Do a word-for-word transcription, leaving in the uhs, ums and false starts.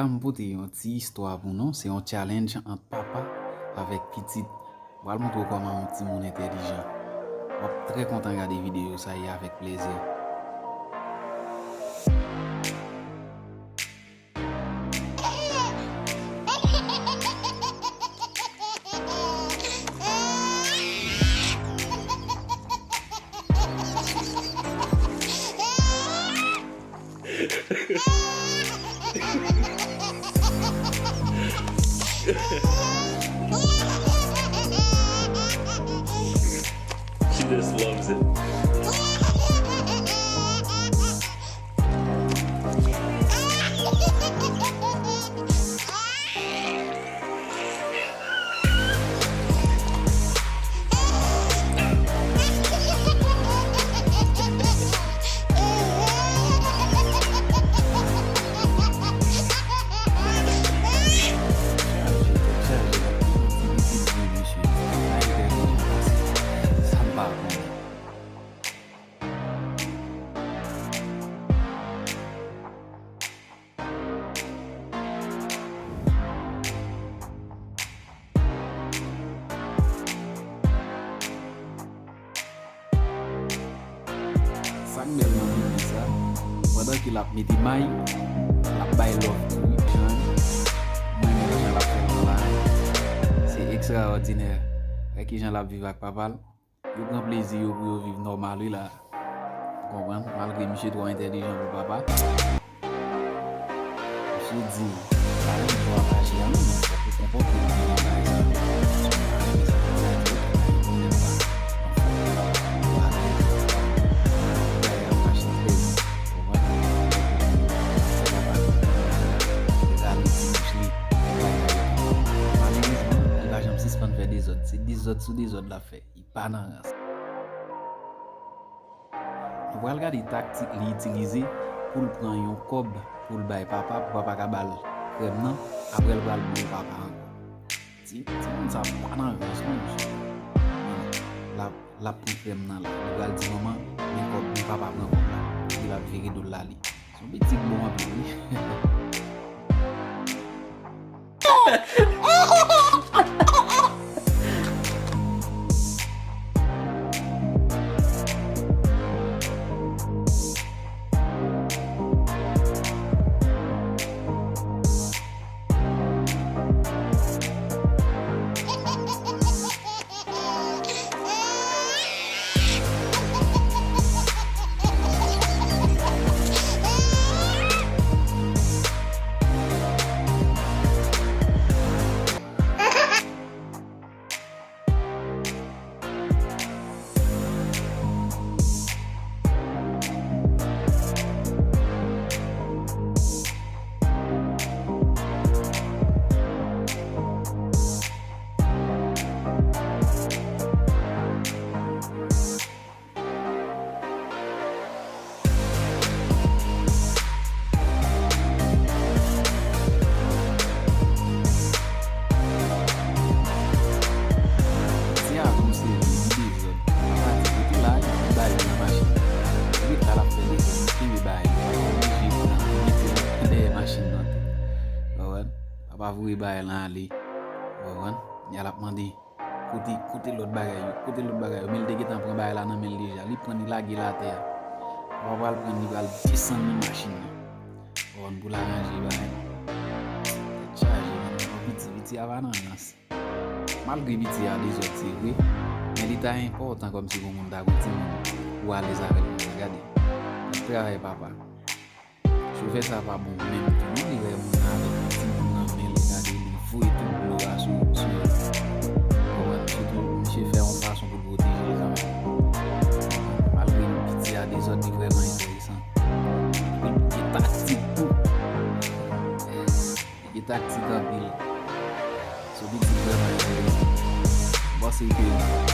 M pote yon ti istwa pou nou. Se yon challenge ant papa avèk pitit. M pral montre w kòman yon timoun entèlijan. W ap trè kontan gade videyo sa, e avèk plezi. She just loves it. Sa k bèl nan videyo sa, pandan ke l ap mete may, l ap bay love tou wi. Jan mwen menm jan l ap fè l la, se ekstraòdinè. Wè kijan l ap viv ak papa l. Yo pran plezi yo pou yo viv nòmal wi la. Ou konprann? Malgre misye twò entèlijan pou papa. Misye di, pa renmen jan w ap aji a non, men fòk ou konpòte w byen nan bagay sa. Si w pa renmen sa, fòk w di, "Ok, pa gen pwoblèm, pa." Anfen, ou pa renmen sa, pa renmen sa. Bagay ap mache trè byen. Ou konprann? Fè papa li gade ti bouch li, bagay yo. Malerezman, li pa janm sispann fè dezòd. Se dezòd sou dezòd l ap fè. Li pa nan rans. Nou pral gade taktik li itilize pou l pran yon kòb pou l bay papa, pou papa ka ba l krèm nan, apre l pral blo papa ankò. Ti, timoun sa pa nan rans non, mesye. L ap, l ap pran krèm nan la. Li pral di manman, "Men kòb, men papa pran kòb la." Epi l ap vire do l ale. Se yon pitit bon anpil wi. Ti a gon seri, li dezòd. Papa di, "Kote la?" Li bay li nan machin. Li ret la, l ap fè dezòd. Li kenbe bagay li. Papa oblije pran, li mete l dèyè machin nan tou. Ou konprann? Papa voye bagay lan ale. Ou konprann? Epi l ap mande, "Kote, kote lòt bagay yo? Kote lòt bagay yo?" Men l te gentan pran bagay la nan men l deja. Li pran, li lage l atè a. Papa pral pran, li pral desann nan machin nan. Ou konprann, pou l aranje bagay la. Tèt chaje, men piti, piti a pa nan rans. Malgre piti a dezòd, se vre, men li ta enpòtan kòmsi pou moun ta gon timoun pou alèz avè l konsa. Gade, gad travay papa. Chofè sa pa bon menm tou non, li wè moun avèk yon timoun nan men l, gade li voye tout dlo a sou, sou yo. Ou konprann? Misye tou, misye fè yon fason pou l pwoteje l kanmenm. Malgre piti a dezòd, li vrèman enteresan. Epi l gen taktik tou. Li gen taktik anpil. So, pitit vrèman enteresan. M panse ke